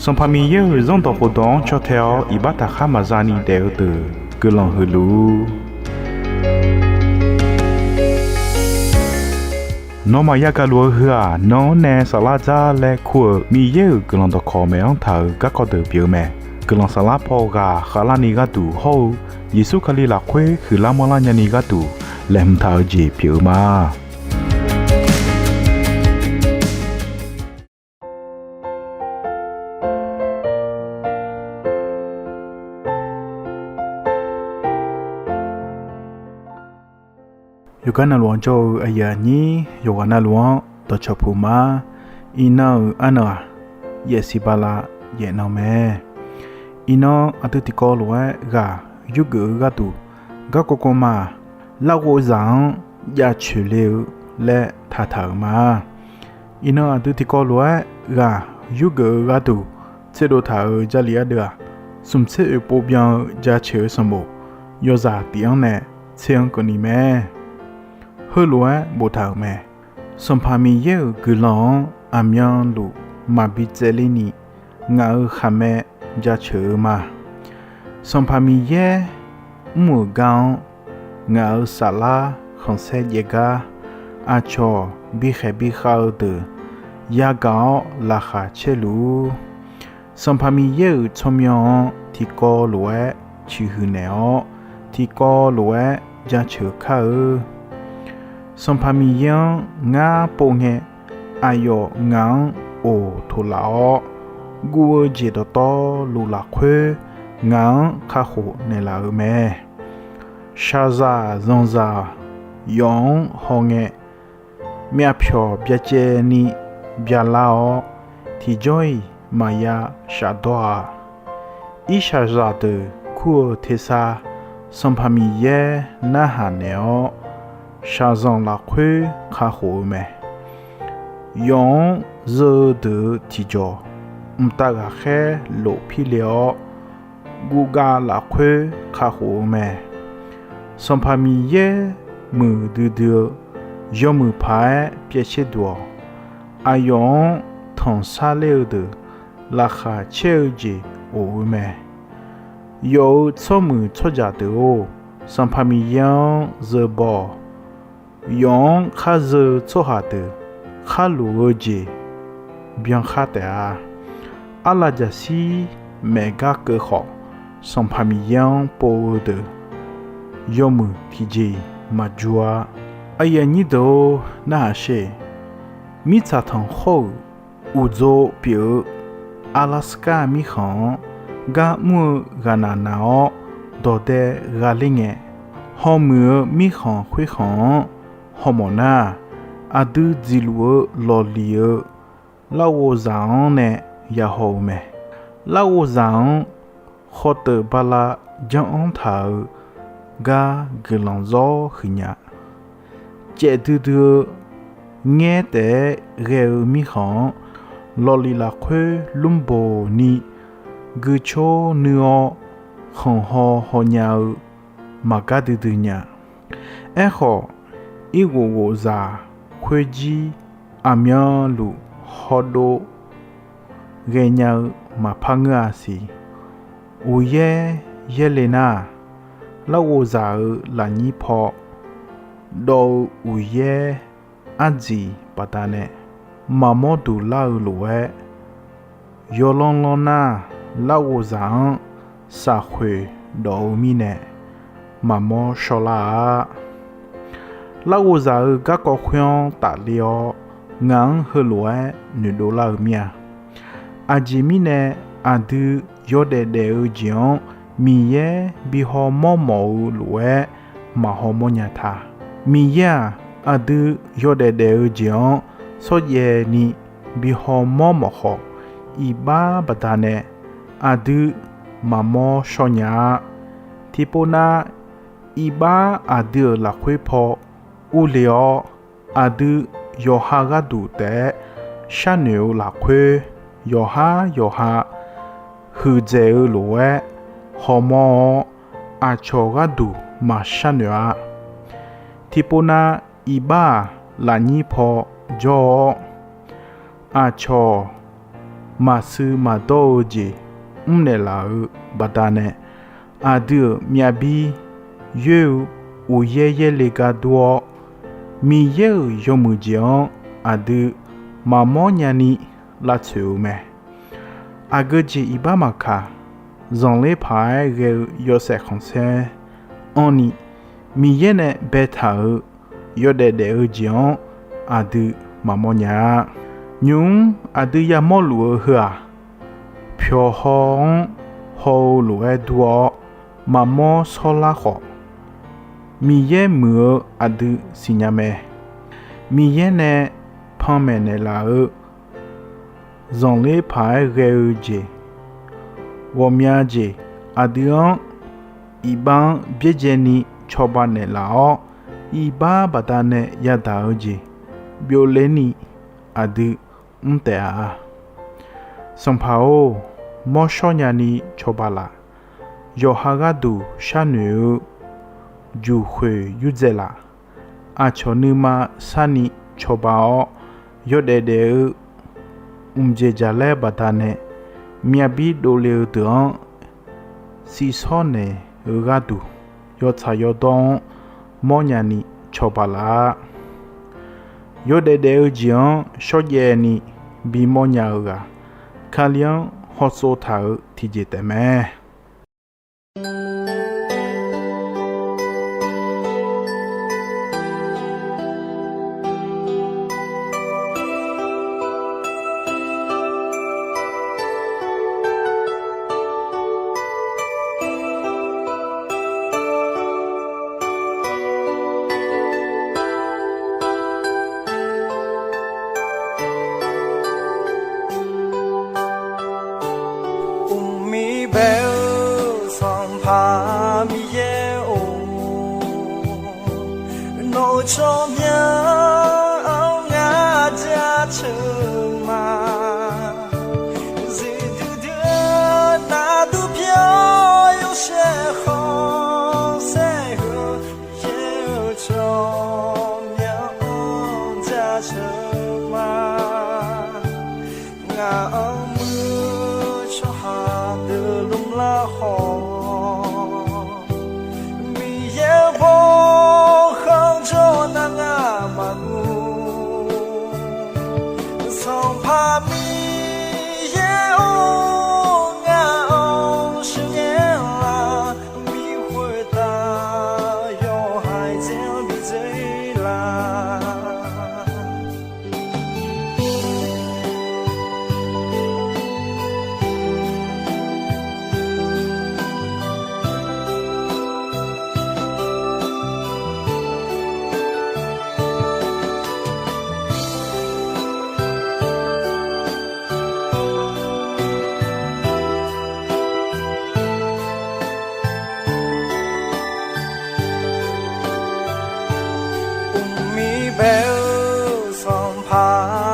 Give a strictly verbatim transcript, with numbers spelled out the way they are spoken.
Sanqpaq Miqyaer-euq Zanrdawq khofdawq-anr caw tae-awr iqbax taqkhar maqza ni daef-eu deuq guiqlanq huiq luf-ur. Nawmaf yagaq luf-eu heu-aq, nan-anr nae saflar dzar laer kur-euq Miqyaer-euq guiqlanq dawqkawq maeq-anr taq-euq garkawv deuq pyeuf-eu mae. Guiqlanq saflar paw ghaq khavlarni gharduq hawr-eu Yeqsur Kali lafkhoer huiqlar manrlar nyani gharduq laeqhmq taq-eu jeq pyeuf-eu ma. Yawqgar navluf-anr jawr-eu aqyuif aqnyir yawqghaq navluf-anr dawqcawq puq ma. Iqnan-euq arnan-aq, yaefsiq bala yaefnan mae. Iqnan aqdui tiqkawv lof-aer ghaq yurgeuf-eu gharduq, garkawv kawv ma-aq, larghov zaq-anr jaceuq le-eu laer taqtaq-euq ma. Iqnan aqdui tiqkawv lof-aer ghaq yurgeuf-eu gharduq tserdov taq-euq Jarlif ardeuv-aq, smq tser oeq pov byan-eu jaceuq-eu sanqbof yawzaq tif-anr nae tser-anr keuvni mae. Heulof-aer boftaq-euq mae. Sanqpaq Miqyaer-euq guiqlanq-anr aqmyanluf maqbi tsaevler ni, ngaq-euq khaqmae jaceuq-eu ma. Sanqpaq Miqyaer mr-euq gar-anr, ngaq-euq saflar khanqsaer jaev gar, aqcawq bikhaeq bikhav-eu deuq yagaq-awr laqkhaq caer luf-ur. Sanqpaq Miqyaer-euq tsawrmyanr-anr tiqkawv lof-aer ciqhuiq naeq-awr, tiqkawv lof-aer jaceuq kar-eu. Sanqpaq Miqyaer-anr ngar pov ngae, aqyawf ngaq-anr oq toq laf-awr, guv-eu jeq dawqtawvluf lafkhoer ngaq-anr kakhof naeqlaf-euq mae. Shaqzaq zanqzaq yawf-anr hawngae, myavpyawq byacaevni byalar-awr, tiqjawr-iq maqya shafdawr-a. Irshaqzaq deuq kur-eu tersar, Sanqpaq Miqyaer narhaq naeq-awr, shaqzanq lafkhoer kakhof-eu mae. Yawf-anr zeu-eu deuq-euq tiqjawq, mqtav ghaqkhaer lof pirle-awr, guvgav lafkhoer kakhof-eu mae. Sanqpaq Miqyaer muiqdui dui-eu yawmuiq paq-aer pyaev caer duq-awq. Aqyawf-anr tanqsar ler-eu deuq laqkhaq caer-eu jeq of-eu mae. Yawf-euq tsawrmuiq tsawrjaq deuq-or, Sanqpaq Miqyaer-anr zeu baw-awq. Yawf-anr khar zeu-eu tsawrhaq deuq khar luf-eu jeq byan khar taef-a. Arlaf jaqshir maeq gar keuv khawf, Sanqpaq Miqyaer-anr pov-eu deuq yawmuiq tiqjeq-iq maqjur-a. Aqyuif aqnyir deuq-or, narhaq sher. Mirtsaq tanqkhawr-euq uqdzov pyeuf-eu Alaska mirkhanq-anr gar mr-eu ghaqnaq naq-awr dawqdae gha ler ngae, hawmuiq-eu mirkhanq khoerkhanq-anr hawmawf nar, aqdui dziqluf-eu lawqliq-eu larghov zaq-anr nae yahaw-eu mae. Larghov zaq-anr khawteuf bala janr-anr taq-euq gar guiqlanq zawr huiq nya. Caef duidui-eu ngaer taef-aer ghae-eu mirkhanq-anr lawqliq lafkhoer lmrboq ni guicor nuir-awr khanqhaw haw nya-eu maqgar duidui nya. Aerkhawf, irghof ghofzaq khoerjir aqmyanluf hawdov ghaenya-eu maqpar ngeur-a siq. Uqyaer yaerle nar-aq, larghov zaq-euq lafnyir paw dawv-eu uqyaer ardziq baqdanae maqmawr duq lar-eu lof-aer, yawlanr lanr nar, larghov zaq-anr safkhoeq dawf-eu mirnae maqmawr shawrlar-a. Larghov zaq-euq garkawv khoer-anr tafler-awr, ngaq-anr heulof-aer noeqdov lar-eu mir-a. Aqjeq mirnae, aqdui yawdaef daef-eu jeq-anr Miqyaer bi hawmawr mawf-eu lof-aer maqhaw mawrnya ta. Miqyaer-aq, aqdui yawdaef daef-eu jeq-anr shawrjaev ni bi hawmawr mawf khawf, iqbax baqdanae aqdui maqmawr shawrnya-a. Tiqpov nar, iqbax aqdui-euq lafkhoer paw urle-awr, aqdui yawqha gharduq taef-aer sharnoeq-eu lafkhoer, yawqhar yawqha huiqdzaeq-eu lof-aer hawmawr-awr, aqcawq gharduq maqsharnoeq-a. Tiqpov nar, iqbax-aq, lafnyir paw jawr-awr, aqcawq maqsui maqdawr-eu jeq mrnaeq laf-euq baqdanae, aqdui-euq myavbir yoer-eu uqyaer yaerle gar dur-awr, Miqyaer-euq yawmuiq jeq-anr aqdui maqmawr nyani lavtsoeq-eu mae. Aqgeu jeq iqbax maqkaq, zanqler paq-aer ghae-eu yawshaef khanqsaer anrni, Miqyaer nae baetaq-euq yawdaef daef-eu jeq-anr aqdui maqmawr nya-a. Nymq-mr aqdui yamawr luf-eu heu-aq, pyawq haw-anr haw-eu lof-aer dur-awr maqmawr shawrlar khawf, Miqyaer muiq-eu aqdui siqnya mae. Miqyaer nae panmaeq naeqlaf-eu zanqler paq-aer ghae-eu jeq, ghawqmya jeq aqdui-anr iqbax-anr byaerdzaeni cawba naeqlaf-awr, iqbax baqdanae yadaq-eu jeq byovlerni aqdui mr taef-a. Sanqpaq-or, mawrshawr nyani cawba laf. Yawqha gharduq sharnoeq-eu juqkhoeq yurdzae laf. Aqcawq nuima sarni cawba-awr, yawdaef daef-eu mqjeq jaqlaer baqdanae myavbir dovle-eu deuq-anr siqshawr naeq-eu gharduq, yawtsaq yawdawr-anr mawrnya ni cawba laf. Yawdaef daef-eu jeq-anr shawrjaev ni bimawr nya-eu ghaq, Kali-anr hawtsov taq-euq tiqjeq taef mae. Uqmir bae-eu Sanqpaq Miqyaer-or, nawq-euq tsawrmyanr-anr ngar jaceuq ma. Zifdui dui-eu navdur pyar-awr yawshaef khanqsaer heu, yaer-eu tsawrmyanr-anr jaceuq ma. Ngaq-anr muiq-eu tsawrhaq deuq lmlar khawf, Miqyaer-eu bawkhanr jawr nar ngar maqngeur. Sanqpaq Miqyaer-or, ngaq-anr sheuqghae lar, Miqyaer khoertav yawhaiq dzae-anr bidzae lar. Uqmir bae-eu Sanqpaq